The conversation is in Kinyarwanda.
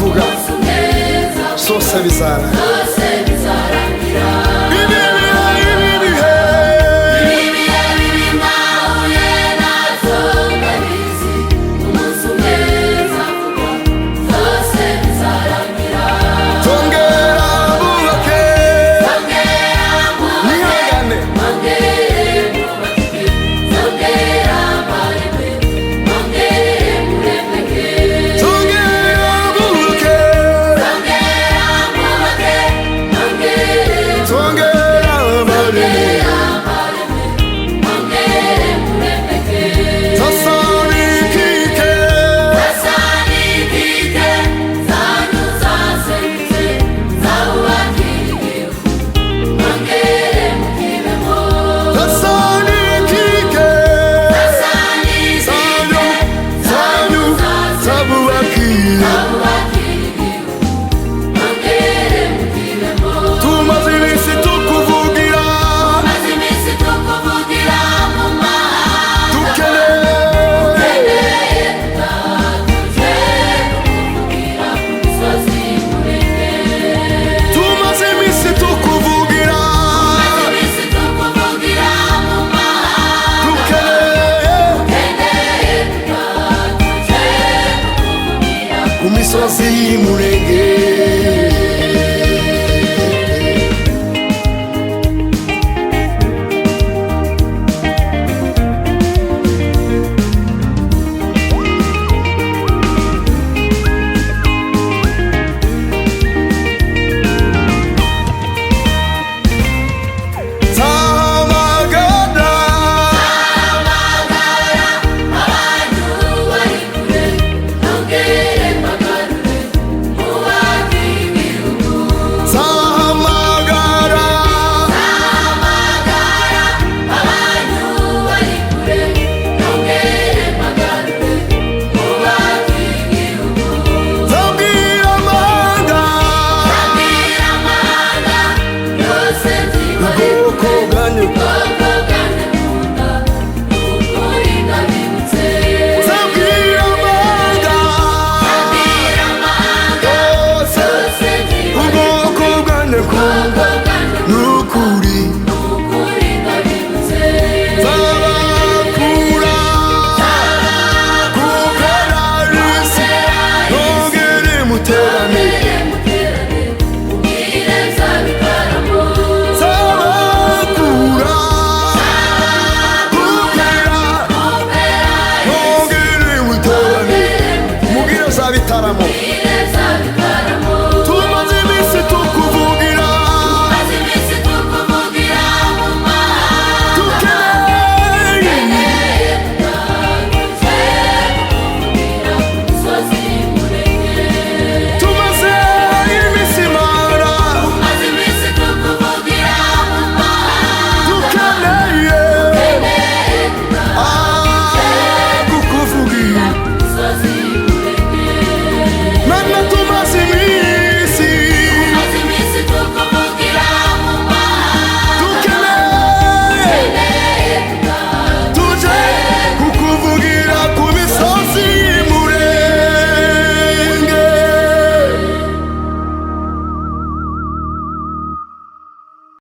Nzavuga zose bizarangira. Ibi bihe, ibi bihe, Ibihe bibi mwahuye nabyo ndabizi, umunsi umwe nzavuga byose bizarangira. Tongera bubake. Nzongera mwubake, Mwihangane. Mwongere mwubakike, nzongera mbareme, mwongere muremeke. Tongera bubake. Nzongera mwubake, mwongere, Tongera bareme. nzongera mbareme, mwongere muremeke. Tasanikike. Tasanikike, zanyu zasenyutse, zawubakira igihugu, mwongere mukibemo. Tasanikike. Tasanikike, Zanyu, zanyu, zabubakire. Zawubakira igihugu, mwongere mukibemo. Tumaze iminsi tukuvugira. Maze iminsi tukuvugira mu mahanga. Dukeneye. Dukeneye gutaha, tuje kukuvugira ku misozi murenge. Tumaze iminsi tukuvugira. Maze iminsi tukuvugira mu mahanga. Dukeneye. Dukeneye gutaha, tuje kukuvugira ku misozi y'Umurenge. Nzahamagara. Hamagara abantu bari kure, nongere mbagarure, mwubake igihugu. Nzahamagara. Hamagara abantu bari kure, nongere mbagarure, mwubake igihugu. Nzabwira amahanga. Nzabwira amahanga yose nzibore Ubwoko kure, bwanyu. Ubwoko bwanjye nkunda, ni ukuri ndabibutse. Nzabwira amahanga. Nzabwira amahanga Yose. yose nzibore Ubwoko bwanjye nkunda, ni ukuri. Ukuri ndabibutse. Nzabakura ku kararisi, nongere muterane. Nzabakura ku kara, nongere muterane, mugire za bitaramo.